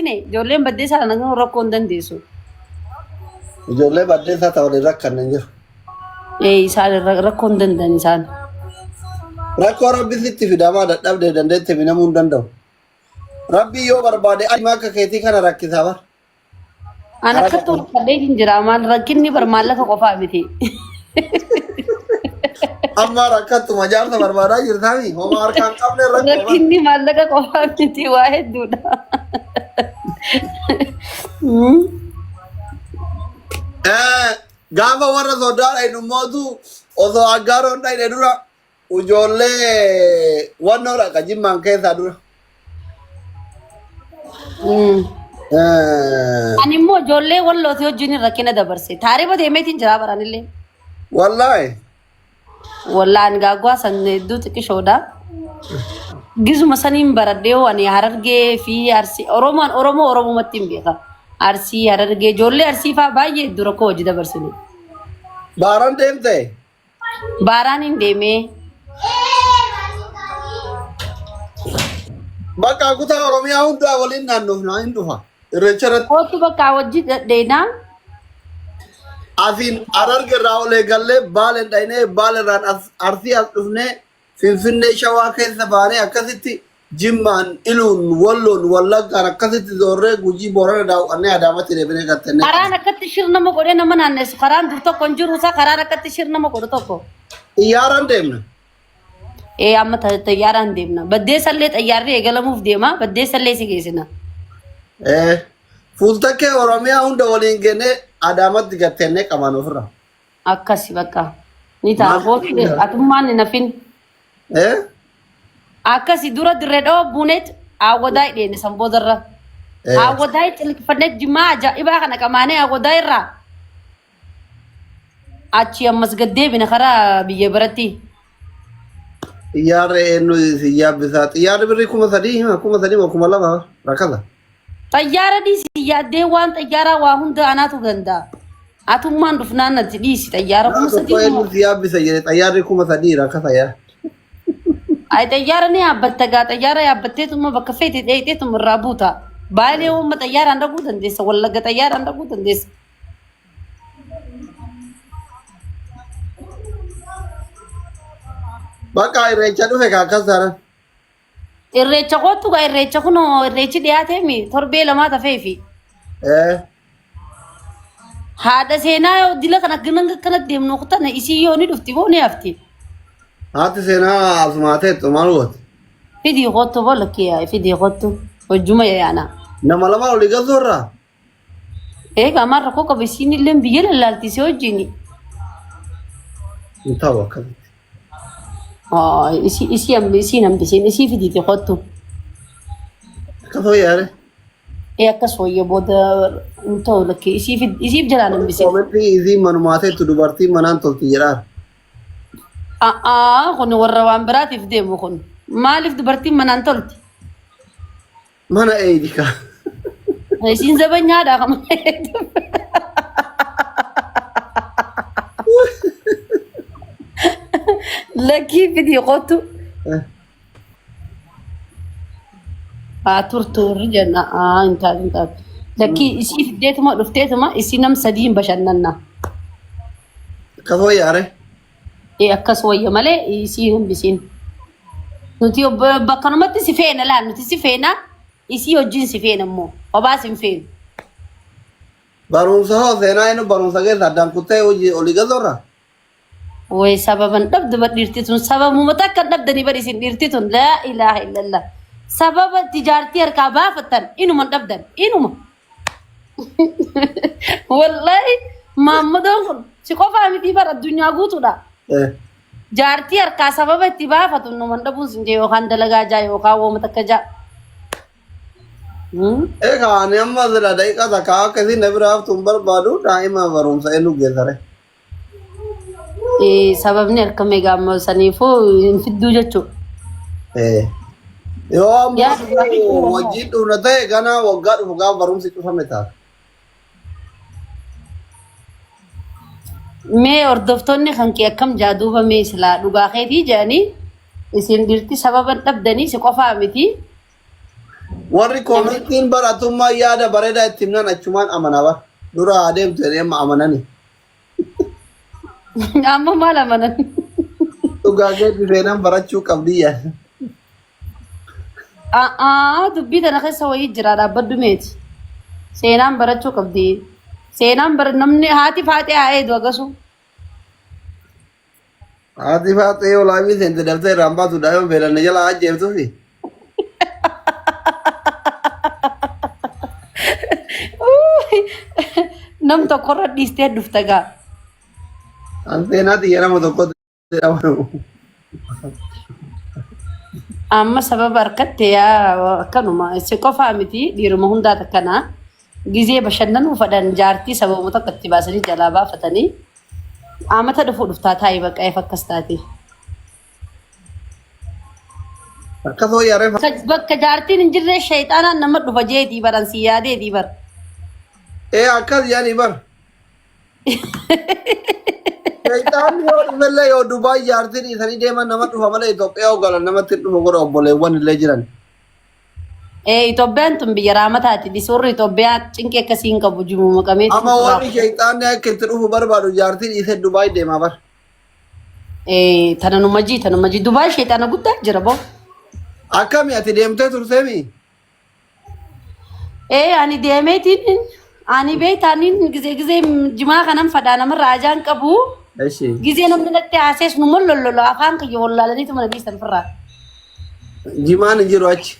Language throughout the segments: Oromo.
argine ijoolleen baddeessaa kana rakkoo hin dandeessu. Ijoollee baddeessaa ta'u waliin rakkanne hin jiru. Ee isaan rakkoo hin danda'an isaan. Rakkoo rabbi sitti fidamaa dadhabdee dandeette minamuu hin danda'u. Rabbi yoo barbaade ajima akka keetii kana rakkisaa bar. An akkatti ulfadhee hin jira maal rakkinni bar maallaqa qofaa miti. Amma rakkattuma jaarsa barbaadaa jirtaami. Homaa harkaan qabne rakkoo bar. Rakkinni maallaqa qofaa miti waa hedduudha. Gaafa warra sodaa dhaynu mootu osoo aggaaroon dhayne dura Ijoollee wannoo dhaqa jimmaan keessaa dura. Ani immoo ijoollee wallooti wajjin rakkina dabarse. Taariba deemeetiin jira baranillee. Wallaahi. Wallaan gaagwaa san hedduu xiqqishoodha. Gizuma saniin baradhee hoo ani Harargee fi Arsii Oromoon Oromoo Oromumatti hin beeka. Arsii Harargee ijoollee Arsii fa'aa baay'ee hedduu rakkoo hojii dabarsine. Baaran deemte. Baaraan hin deemee. Bakka kutaa Oromiyaa hundaa waliin naannofna hin dhufa. Irreecha irratti. Kootu bakka wajji dhadheenaa. Asiin Hararge irraa ol eegallee Baaleen dhaynee Baale irraan as Arsii as dhufnee Finfinnee Shawaa keessa baanee akkasitti Jimmaan, Iluun, Walloon, Wallaggaan akkasitti zoorree Gujii Boorana daawwannee Adaamatti deebinee gattennee. Karaan akkatti shir nama godhee nama naannessu karaan dur tokko hin jiru isaa karaan akkatti shir nama godhu tokko. Xiyyaaraan deemna. Ee amma xayyaaraan deemna. Baddeessallee xayyaarri eegalamuuf deema. Baddeessallee si geessina. Ee fuultakkee Oromiyaa hunda waliin gennee Adaamatti gattennee qaban ofirra. Akkasi bakka. Ni ta'a. Kootu atummaan hin hafin. Eh? Akkasi dura dirree dhawa buuneet awwadaa hidheene san boodarra. Eh. Awwadaa cilqifannee jimaa ajaa'ibaa kana qamaanee awwadaa irraa. Achi ammas gad deebine karaa biyya biratti. Xiyyaarri eenyu si yaabbisaa? Xiyyaarri birrii 3000 hima 3000 moo 2000 rakasa. Xayyaara dhiisi yaaddee waan xayyaaraa waa hunda anaatu danda'a. Atummaan dhufnaan natti dhiisi xayyaara Nama kuma tokko sadii eenyu si yaabbisa jedhe xayyaarri 3000 rakasa yaa. Ay xayyaara ni yaabbatta gaa xayyaara yaabbatteetuma bakka feete dheeyxeetuma irraa buuta. Baalee uumma xayyaaraan dhaquu dandeessa wallagga xayyaaraan dhaquu dandeessa. Bakka irreecha dhufe kaa akkas taanaan. Irreecha kottu gaa irreecha kunoo irreechi dhiyaateemi torbee lamaa tafeefi. Eh. Haadha seenaa yoo dila kana akkana akkana deemnu tana isii yoo ni dhufti moo ni hafti. Haati seenaa asumaa teettu maal goote? Fidii kottu boo lakkii yaa'e fidii kottu hojjuma yaana. Nama lama olii galtuu irraa? Eegaa maal rakkoo qaba isiin illee biyya lallaalti si wajjin. Hin ta'u akkasitti. Isii isii isii hambisiin isii fidiiti kottu. Akkas wayyaare. Ee akkas wayya booda hin ta'u lakkii isiif isiif jalaan hambisiin. Koomentii isii manumaa teettu dubartiin manaan tolti jedhaan. A'aa kun warra waan biraatiif deemu kun maaliif dubartiin manaan tolti? Mana eeydi kaa. Isiin zabanyaadha kan mana eegdu. Lakkii fidii kottu. Haa turtu warri jenna. Haa hin taatu hin taatu. Lakkii isii fiddeetuma dhufteetuma isii nam sadiin bashannanna. Akkas wayyaare. Ee akkas wayya malee isii hambisiin. Nuti bakkanumatti si feena laal nuti si feena isii wajjin si feena immoo kophaa si hin feenu. Barumsa hoo seenaa inni barumsa keessa addaan kuttee hojii olii gazoorra. Way sababan dhabdu bar dhiirti tun sababuma takka hin dhabdanii bar isin dhiirti tun laa ilaaha illallah. Sababa itti jaartii harkaa baafattan inuma hin dhabdan inuma. Wallahi maammadoon kun si qofaa miti bar addunyaa guutuudha. Jaartii harkaa sababa itti baafatu numan dhabuun sin jee yookaan dalagaa jaa yookaan wooma takka jaa. Egaa ani amma sila daqiiqaa takka akka isin na bira haftu hin barbaadu daa'ima barumsa eenyu geessare. Sababni harkame egaa amma saniifuu hin fidduu jechuudha. Yoo ammoo Yaa dhugaa fidduu ammoo. wajjin dhufna ta'e ganaa waggaa dhufu gaafa barumsi cufame taata. Mee hordoftoonni kan kee akkam jaa duuba mee silaa dhugaa keetii jedhanii isin dhiirti sababa hin dhabdanii si qofaa miti. Warri koomentiin baratummaa yaada bareedaa itti himnan achumaan amana bar. Dura adeemtu jedhee amma amanani. Amma maal amanan? Dhugaa keetti seenaan barachuu qabdi yaada. A'aa dubbii tana keessa wayii jira dhaabbadhu meeti. Seenaan barachuu qabdi. Seenaan bara namni haati faaxee haa eedu agasu. Haati faaxee yoo laamii seente daftee irraan baatu daa'ima beelanne jala ajjeeftuufi. Nam tokkorra dhiistee dhufta gaa. An seenaa xiyya nama tokkotti jedhamu. Amma sababa harkatte yaa akkanuma si qofaa miti dhiiruma hundaa takkanaa gizee bashannanuu fadhan jaartii sababuma tokko itti baasanii jalaa baafatanii amata dhufuu dhuftaa taa'ii bakka eef akkas taate. Akkasoo yaaree Bakka jaartiin hin jirre shayxaanaan nama dhufa jeetii baran si yaadeetii bar. Ee akkas yaani bar. Shayxaanni yoo dhufellee yoo Dubaay jaartii dhiisanii deeman nama dhufa malee Itoophiyaa yoo galan namatti hin dhufu godha obboleewwan illee jiran. Ee Itoophiyaan tun biyya raamataati. Dhisurri Itoophiyaa cinqii akkasii hin qabu jimu maqamee. Amma warri shayxaanni akka itti dhufu barbaadu jaartii dhiisee Dubaay deemaa bar. Ee tana numa jii tana jii Dubaay shayxaana guddaa jira boo. Akkami ati deemtee turteemi? Ee ani deemeetiin ani beektaaniin gizee gizee jimaa kanan fadhaa namarraa ajaan qabu. Eshi. Gizee namni natti haasees nu mollollola afaan kiyya wallaalaniitu mana dhiisan firraa. Jimaan hin jiru achi.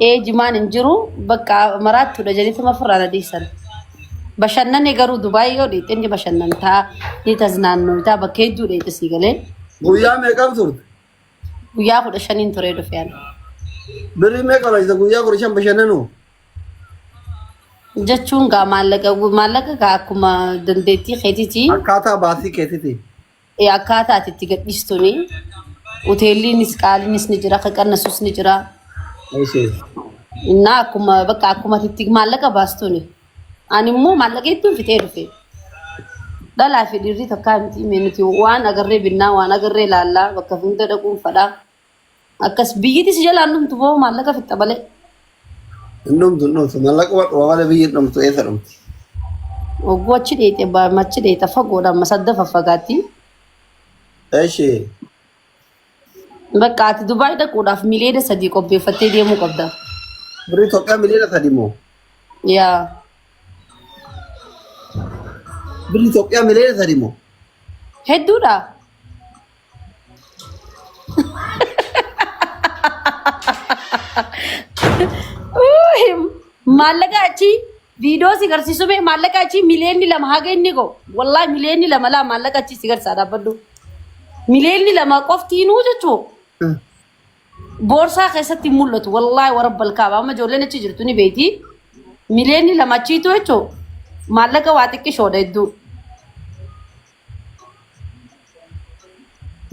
Ee jimaan hin jiru bakka maraattuudha jedhaniituma firraa na dhiisan. Bashannanee garuu Dubaay yoo dheexxe ni bashannantaa ni taznaannoitaa bakka hedduu dheexxe sii galee Guyyaa meeqam turte? guyyaa 15n turee dhufe ani. Birrii meeqa baay'isa guyyaa 15 bashannanu? Jechuun gaa maallaqa maallaqa gaa akkuma dandeettii keetiiti. Akkaataa baasii keetiiti. Akkaataa ati itti gadhiistuni hoteelliinis qaaliinis ni jira kan qannasus ni jira. Eshi. Innaa akkuma bakka akkuma ati itti maallaqa baastuni. Ani immoo maallaqa hedduun fixee dhufe. Dhalaa fi dhiirri takkaa miti mee nuti waan agarree binnaa waan agarree laallaa bakka hunda dhaquun fadhaa. Akkas biyyiti si jalaan dhumtu boo maallaqa fixxa malee. Hin dhumtu hin dhumtu mallaquma dhuma malee biyyi hin dhumtu eessa dhumti? Ogguu achi dheexe achi dheexa fagoodha amma sadda faffagaatti. Eshi. Bakka ati Dubaay dhaquudhaaf 3 miliyoona qopheeffattee deemuu qabda. Birrii Itoophiyaa 3 miliyoona moo? Yaa. Birrii Itoophiyaa 3 miliyoona moo? Hedduudha. Maallaqa achi viidiyoo si garsiisu bee maallaqa achi 2 miliyoona haga inni ga'u. Wallaahi 2 miliyoona laa maallaqa achi si garsiisaa dhaabbadhu. 2 miliyoona qoftiinuu jechuun boorsaa keessatti hin mul'atu. Wallaahi warabbal kaaba amma ijoolleen achi jirtu ni beekti. 2 miliyoona achiitu jechuun maallaqa waa xiqqishoodha hedduu.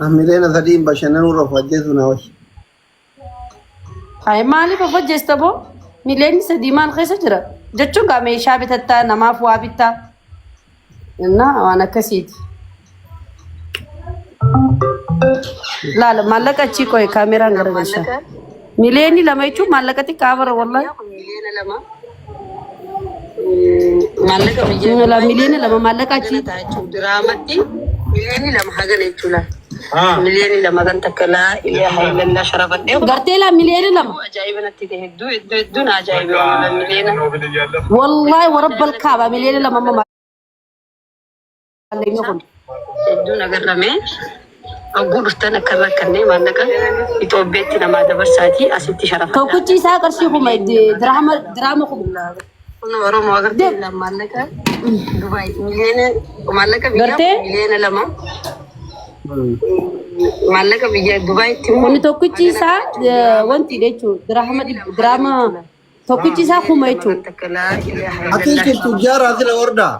3 miliyooniin bashannanuu irra of ajjeesuu na wayya. Hayi maaliif of ajjeesta boo? 3 miliyoonni maal keessa jira? Jechuun gaa meeshaa bitattaa namaaf waa bittaa. Innaa waan akkasiiti. Laala maallaqa achii qoye kaameraan garagalcha. 2 miliyoona jechuun maallaqa xiqqaa bara wallahi. 2 miliyoona. Maallaqa biyya La 2 miliyoona maallaqa achii. ta'a jechuudha. Diraamatti 2 miliyoona hagana jechuudha. 2 miliyoona kan takka laa ilaaha illallah sharafadhee. Gartee laa 2 miliyoona. Ajaa'iba natti ta'e hedduu hedduu hedduu na ajaa'iba miliyoona. Wallahi warabbal kaaba 2 miliyoona amma maallaqni kun. Hedduun agarrame. Hogguu dhuftan akka rakkannee maallaqa Itoophiyaatti namaa dabarsaatii asitti sharafadha. Tokkichi isaa qarshii kuma diraama diraama kuma. Kun Oromoo agartee maallaqa Dubaay miliyoona maallaqa biyyaa Gartee? 2 miliyoona maallaqa biyya Dubaayitti immoo Kun tokkichi isaa wanti jechuudha. Diraama diraama tokkichi isaa kuma jechuudha. takka laa ilaaha Ati illallah kun tujjaara asirra hordaa.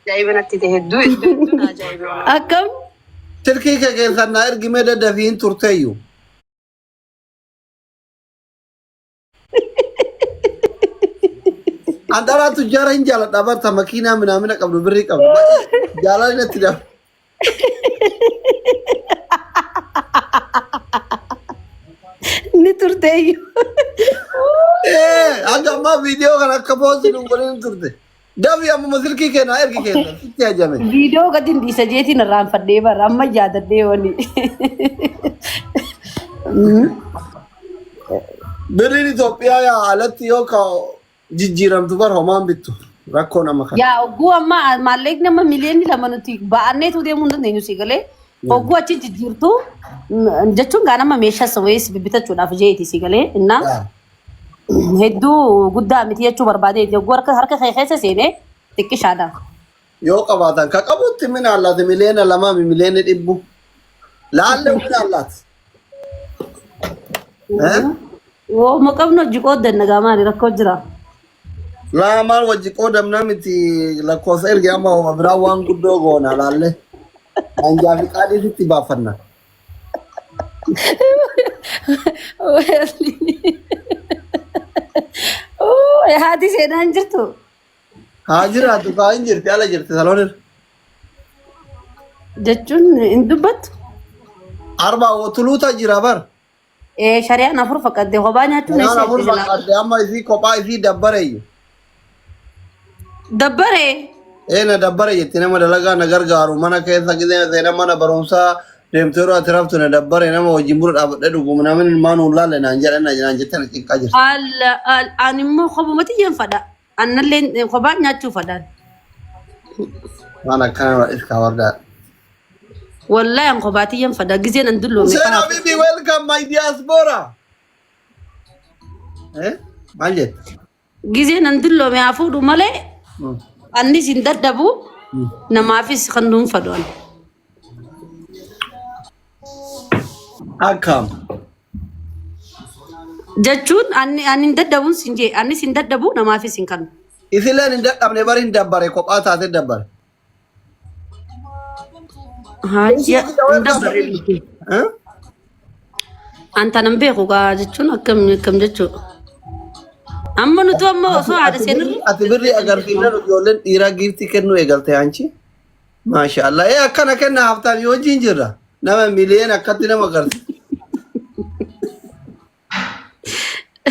ajaa'iba natti ta'e hedduu hedduu hedduu na ajaa'iba. Akkam? Silkii kee keessan naa ergimee daddafiin turteeyyu. An dhalaa tujjaara hin jaaladha barta makiinaa minaamina qabdu birrii qabdu. Baay'ee Jaalalli natti dafa. Ni turteeyyu. Ee, hanga ammaa viidiyoo kana akka poosti nu godhin turte. Dafi ammuma silkii keenaa ergi keessa sitti hajame. Viidiyoo gadi hin dhiisa jeetiin irraanfadhee bara amma yaadadhee wani. Birriin Itoophiyaa yaa alatti yoo ka jijjiiramtu bar homaan bittu rakkoo nama kana. Yaa ogguu amma maallaqni amma miliyoonni 2 nuti ba'anneetu deemuu hin dandeenyu si galee. Ogguu achi jijjiirtu jechuun gaa nama meeshaa wayiis bitachuudhaaf jeeti si galee innaa Yaa. Hedduu guddaa miti jechuu barbaadeeti. Ogguu harka kee keessa seenee xiqqishaadha. Yoo qabaatan ka qabutti min allaati miliyoona 2 miliyoona dhibbu. Laallee min allaati. Eh? Wooma qabnu hojii qooddanna gaa maali rakkoo jira. Laa maal wajji qoodamna miti lakkoofsa erge amma hooma biraa waan guddoo goona laallee. Manjaa fi qaadii sitti baafanna. Haati seenaa hin jirtu. Haa jiraatu kaa hin jirti ala jirti saloon irra. Jechuun hin dubbattu. Arbaa tuluuta jira bar. Ee shari'aan afur fakkaatte kophaa nyaachuun Kanaan eessa afur itti silaa. fakkaatte amma isii kophaa isii dabbareeyyu. Dabbaree. Ee na dabbare jetti nama dalagaa na gargaaru mana keessa gisee seena mana barumsaa deemtee yeroo ati raftu na dabbare nama wajjin buna dhaabadhee dhugumu namni ilmaan hin laalle naan jedhan naan jettee na cinqaa jirti. Alla ani immoo kophumatti iyyan fadha. Annallee kophaa nyaachuu fadhaan. Waan akkana iskaa wardaa. Wallahi an kophaatti iyyan fadha. Gizeen an dulloome Hussein fa'aa. Habibi welcome my diaspora. Eh? Maal jette? Gizeen an dulloome haa fuudhu malee annis hin dadhabu namaafis kan dhuunfadhu an. Akkam. Jechuun anni ani hin dadhabuun sin jee annis hin dadhabu namaafis hin kennu. Isilleen hin dadhabne bari hin dabbare kophaa taate dabbare. Haayya hin dabbarre. Eh? Anta nan beeku gaa jechuun akkam akkam jechuudha. Amma nuti amma osoo haadha seenirra. Ati birri agarsiifnan ijoolleen dhiiraa giiftii kennuu eegalte anchi. Maasha Allah. Ee akkana kenna haftaanii wajjin jirra. Nama miliyoona akkatti nama agarsiisa.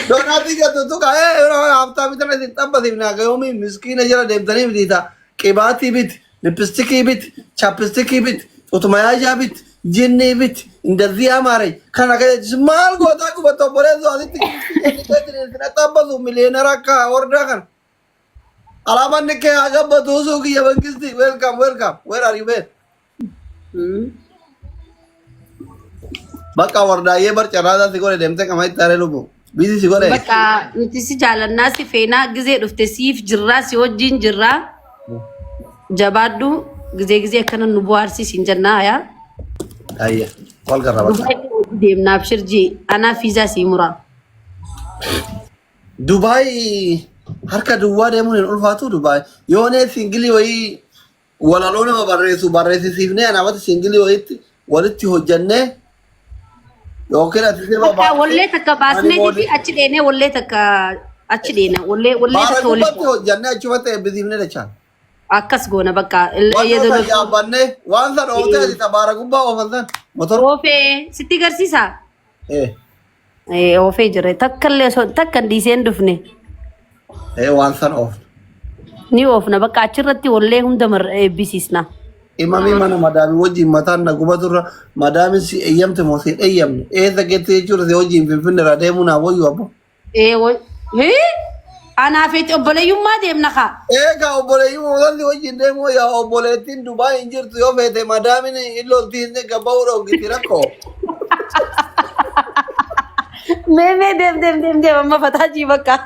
Doonaatii jettu tuqa ee yeroo haftaanii tana isin xabbasiif naa gayoomii miskiina jala deemtanii bitiita. Qibaatii biti, lippistikii biti, chappistikii biti, utumayaajaa biti, jinnii biti, indazii amaarey. Kana kana jechuun maal gootaa gubata obboleessoo asitti isin xabbasu miliyoonara akka hordaa kana. Alaabaan kee haa gabbatu usuu kiyya mangisti. Welcome, welcome. Where are you been? Bakka wardaayyee bar carraasaa si godhe deemtee qama itti haree lubu. Biizii si godhe. Bakka nuti si jaalannaa si feenaa gizee dhufte siif jirraa si wajjin jirraa jabaadhu gizee gizee akkana nu bohaarsiis hin jennaa yaa. Ayya. Wal garra bakka. Dubaay deemna abshir jii anaa fiizaa sii muraa. Dubaay harka duwwaa deemuun hin ulfaatu Dubaay. Yoonee singilii wayii walaloo nama barreessu barreessisiifnee anaafati singilii wayiitti walitti hojjannee yookiin ati sirba Bakka baastee wallee takka ani baasnee fi moodi achi dheenee wallee takka achi dheena wallee wallee baara takka walitti gubbatti hojjannee achumatti eebbisiifnee dachaan. akkas goona bakka Waan san yaabbannee waan san ooftee ati baara gubbaa oofan san motora. Oofee sitti garsiisaa? Eh. Ee, oofee jira. Takka illee osoo takka hin dhiisee hin dhufne. Ee waan san oofna. Ni oofna bakka achirratti wallee hunda eebbisiisna. Imamii mana madaamii wajjin mataan na gubaturra madaamiin si eeyyamte moo si hin eeyyamne eessa geette jechuudha si wajjin finfinne irraa deemuu naa wayyu abbo. Ee, hee? Anaa feeti obboleeyyummaa deemna kaa. Eegaa obboleeyyii mootan si wajjin deemuu yaa obboleettiin Dubaay hin jirtu yoo feete madaamiin hin loltii hin gabba'uu dhoggiti rakkoo. Mee mee deem deem deem deem amma fataa jii bakka.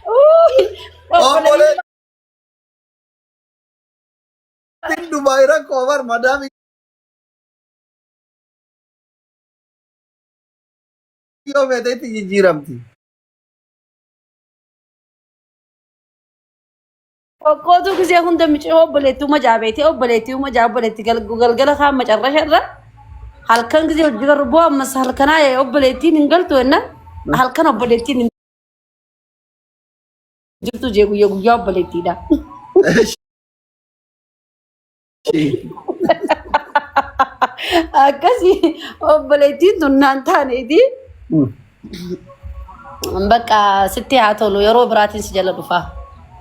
Uuy, obboleeyyummaa. Obboleettiin Dubaay rakkoo bar madaamiin yoo feete itti jijjiiramti. Qoqqootuu gisee hunda micoo obboleettii uma jaabeetee obboleettii uma jaa obboleettii galgala kaan macarrasha irra halkan gisee hojii garuu boo ammas halkanaa obboleettiin hin galtu jennaan halkan obboleettiin hin jirtu jee guyyaa guyyaa obboleettiidha. Akkasii obboleettiin tun naan taaneeti. Bakka sitti haa tolu yeroo biraatiin si jala dhufaa.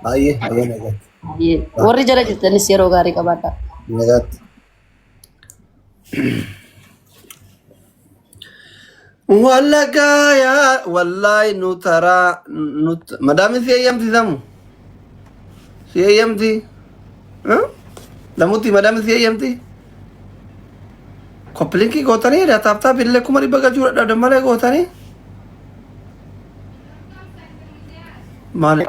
Baay'ee baay'ee nagaatti. Warri jala jirtanis yeroo gaarii qabaadhaa. Nagaatti. Wallaggaa yaa wallaahi nu taraa nu madaami si eeyyamti samu si eeyyamti lamutti madaami si eeyyamti koppilinkii gootanii taaptaap illee 100,000 galchuu dadhabdan malee gootanii maali.